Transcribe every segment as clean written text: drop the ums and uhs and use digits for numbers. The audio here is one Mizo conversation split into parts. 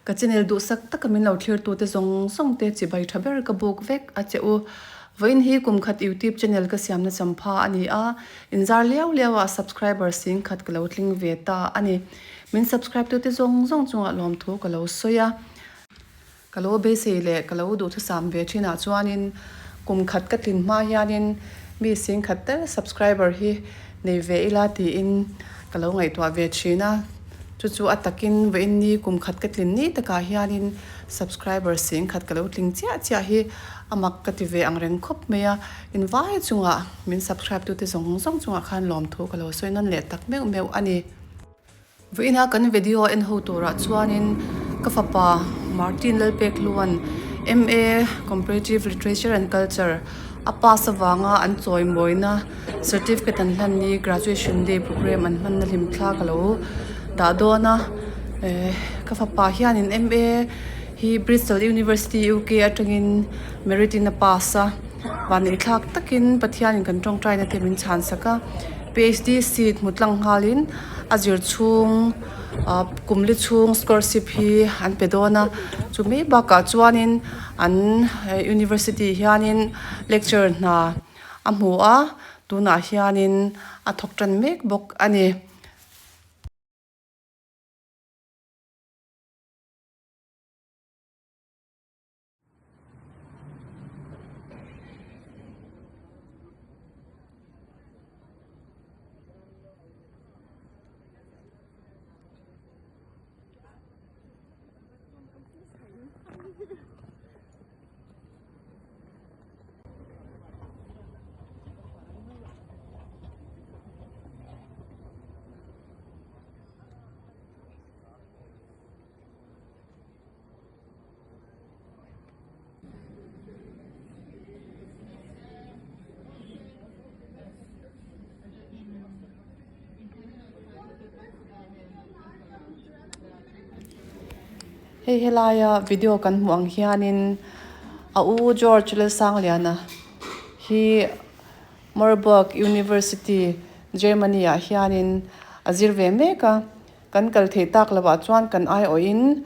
Ka channel duhsak taka min lo thlirtute zawng zawng te chibai tha ber ka buk vek a che u. Vawiin hi kum khat youtube channel ka siamna champha a ni a, inzar liau liau ah subscriber sing khat ka lo tling ve ta a ni. Min subscribe tute zawng zawng chungah lawmthu ka lo sawi a. Ka lo beisei leh ka lo duhthusam ve thinah chuanin kum khat ka tlin hma hianin mi singkhat tel subscriber hi nei ve ila tiin ka lo ngaihtuah ve thin a, chu chu a takin vawiin ni kum khat ka tlin ni takah hianin subscriber singkhat ka lo tling chiah chiah hi a mak ka ti ve ang reng khawp mai a, invai chungah min subscribe tute zawng zawng chungah khan lawmthu ka lo sawi nawn leh tak meuh meuh a ni. Vawiina kan video en ho turah chuanin ka fapa Martin Lalpekluan MA Comparative Literature and Culture a pass avanga an chawimawina certificate an hlan ni graduation day programme an hmanna hlim thla ka lo dah dawn a eh ka fapa hianin MA hi Bristol University UK atangin merit in a pass a vanneih thlak takin Pathianin kan tawngtaina te min chhan sak a. PhD seat hmu tlang nghalin a zir chhung ah kum li chhung scholarship hi an pe dawn a chu mai bakah chuanin an university hianin lecture hna a hmu a tunah hianin a thawk tan mek bawk a ni. Hei helaia video kan hmuh ang hianin a u George Lalsangliana hi Marburg University Germany ah hianin a zir ve mek a. Kan kal theih tak lovah chuan kan aiawhin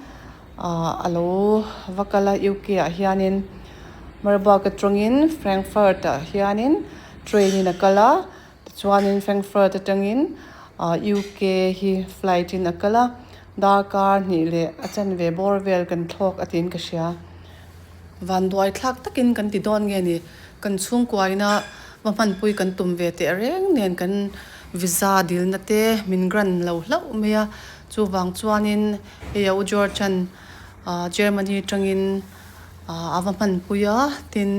ah a lo va kal a UK ah hianin Marburg atangin Frankfurt ah hianin train in a kal a tichuanin Frankfurt atangin ah UK hi flight in a kal a darkar hnih leh a chanve bawr vel kan thlawk a tiin ka hria. Vanduai thlak takin kan ti dawn nge ni? Kan chhungkuaina va hmanpui kan tum ve teh reng nen kan visa dilna te min grant lo hlauh mai a. Chuvang chuanin hei a u George-a'n Germany atangin a va hmanpui a, tin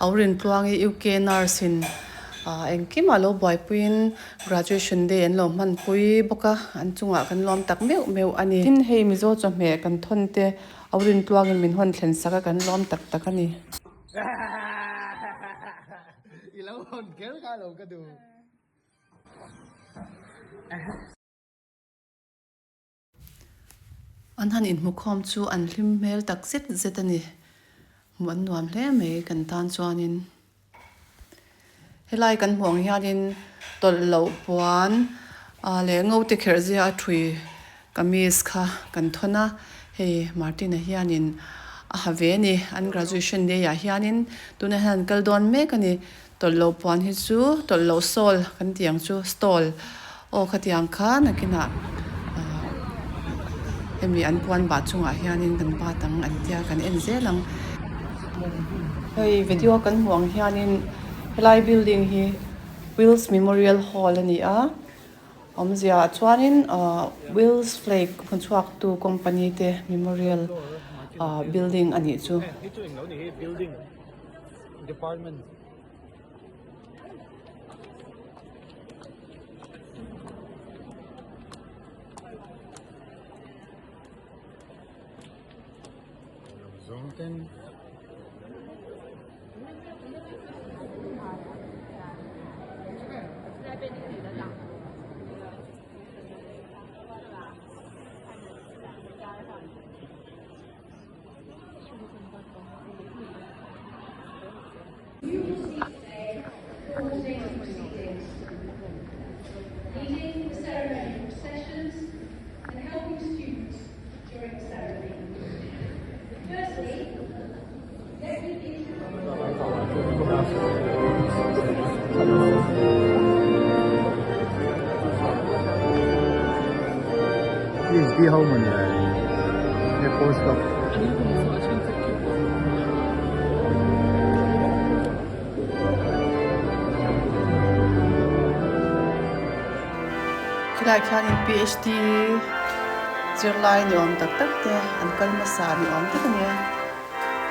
a u Rintluangi UK nurse-in engkimah lo buaipuiin graduation day an lo hmanpui bawk a, an chungah kan lawm tak meuh meuh a ni. Tin hei Mizo chawhmeh kan thawn te A rin tluangin min hawn thlen sak a, kan lawm tak tak a ni. I lo hawn kher kha lo ka duh. An han inhmukhawm chu an hlim hmel tak zet zet a ni. Hmuh an nuam hle mai kan tan chuanin. Helai kan hmuh ang hianin tawlh loh puan ah leh ngo te kherh zia a thui kamis kha kan thawn a, hei Martin-a hianin a ha ve a ni, an graduation day ah hianin tunah hian an kal dawn mek a ni, tawlh loh puan hi chu tawlh loh sawl kan tih ang chu stall aw khatiang kha nakinah ah hemi an puan bah chungah hianin kan bat ang an tia kan en zel ang. Hei video kan hmuh ang hianin helai building hi Wills Memorial Hall a ni a, awmzia ah chuanin ah Wills Flake hmuchhuak tu company te memorial ah building a nih chu. PhD ho maw ni nge post doc. Khilai khianin PhD zirlai ni awm tak tak te an kal hmasa ni awm tak a nia.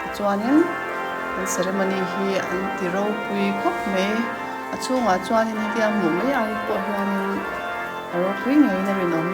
Tichuanin an ceremony hi an ti ropui khawp mai. A chhungah chuanin hetia hmuh mai ai pawh hianin a ropui ngeiin a rinawm.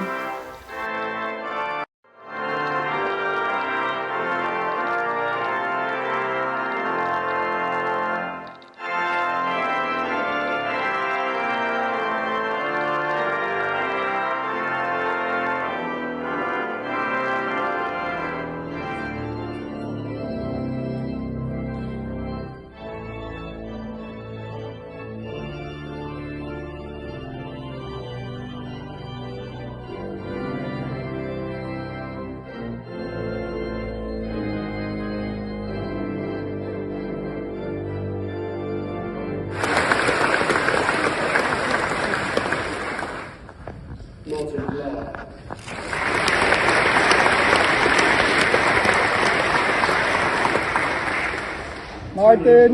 Martin!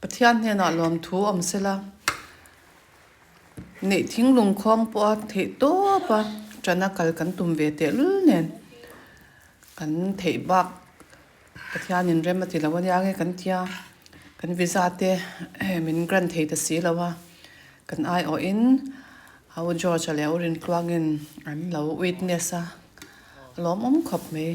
Pathian hnenah lawmthu awm sela, neih thinglung khawng pawha theih tawp a tana kal kan tum ve tehlul nen kan theih bak Pathianin rem a ti lo ania nge kan tia, kan visa te min grant thei ta si lo a, kan aiawhin Au George-a leh Au Rintluangin an lo witness a, a lawmawm khawp mai.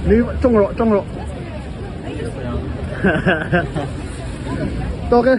Ni中了中了，tawk e.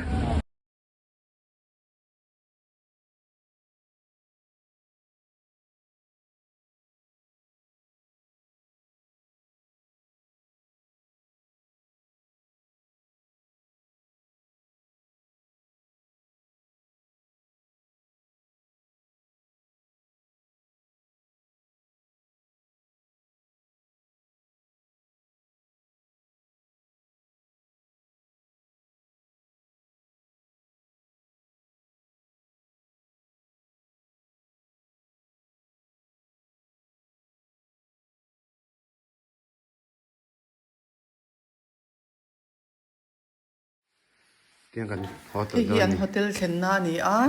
Hei hi an hotel thlenna a ni a,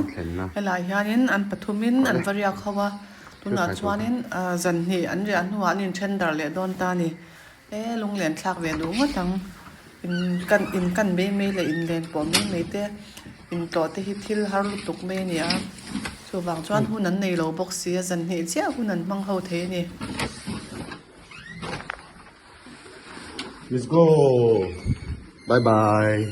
helai hianin an pathumin an va riak ho a, tunah chuanin zan hnih an riah hnuah an inthen darh leh dawn ta a ni. E lunglen thlak ve duh ngawt ang, in kan in kan mai mai leh inlen pawh mai mai te intlawh te hi thil har lutuk mai a ni a, chuvang chuan hun an nei lo bawk si a, zan hnih chiah hun an hmang ho thei a ni. Let's go. Bye bye.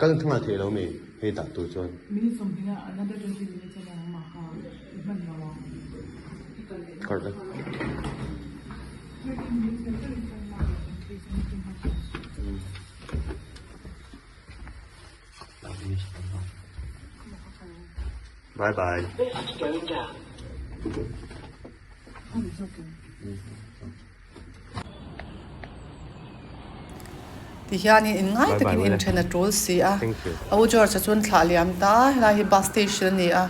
Kal thung a theih lo mi hei dah tur chuan. Bye bye. Ti hianin in ngai takin inthen a tul si a, a u George-a chuan thlah liam ta a, helai hi bus station a ni a,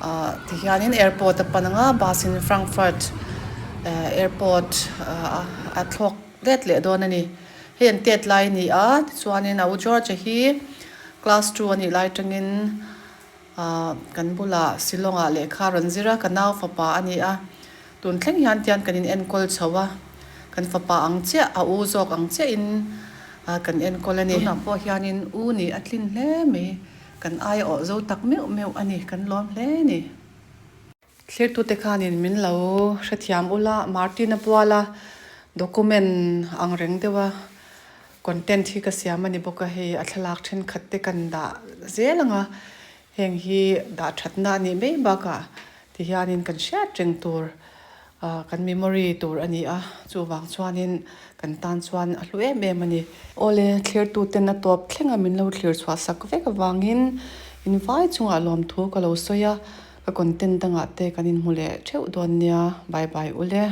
ah ti hianin airport a pan ang a, bus in Frankfurt airport a thlawk let leh dawn a ni. Hei an tet lai a ni a, tichuanin a u George-a hi class 2 a nih lai atangin Ahh kan bulah Shillong-ah lehkha a rawn zir a, ka nau fapa a ni a. Tun thleng hian tian kan inenkawl chho a, kan fapa ang chiah, a u zawk ang chiahin kan enkawl a ni. Tunah pawh hianin u nih a tlin hle mai, kan aia awh zo tak meuh meuh a ni, kan lawm hle a ni. Thlirtute khanin min lo hrethiam ula, Martin-a puala document ang reng deuha content hi ka siam a ni bawk a, hei a thlalak thenkhat te kan dah zel ang a, heng hi dah thatna a nih mai bakah tihianin kan hriat reng tur kan memory tur a ni a, chuvang chuanin kan tan chuan a hlu em em a ni. Awle, thlirtuten a tawp thleng a min lo thlir chhuah sak vek avangin invai chungah lawmthu ka lo sawi a. Ka content dangah te kan inhmu leh theuh dawn nia, bye bye ule.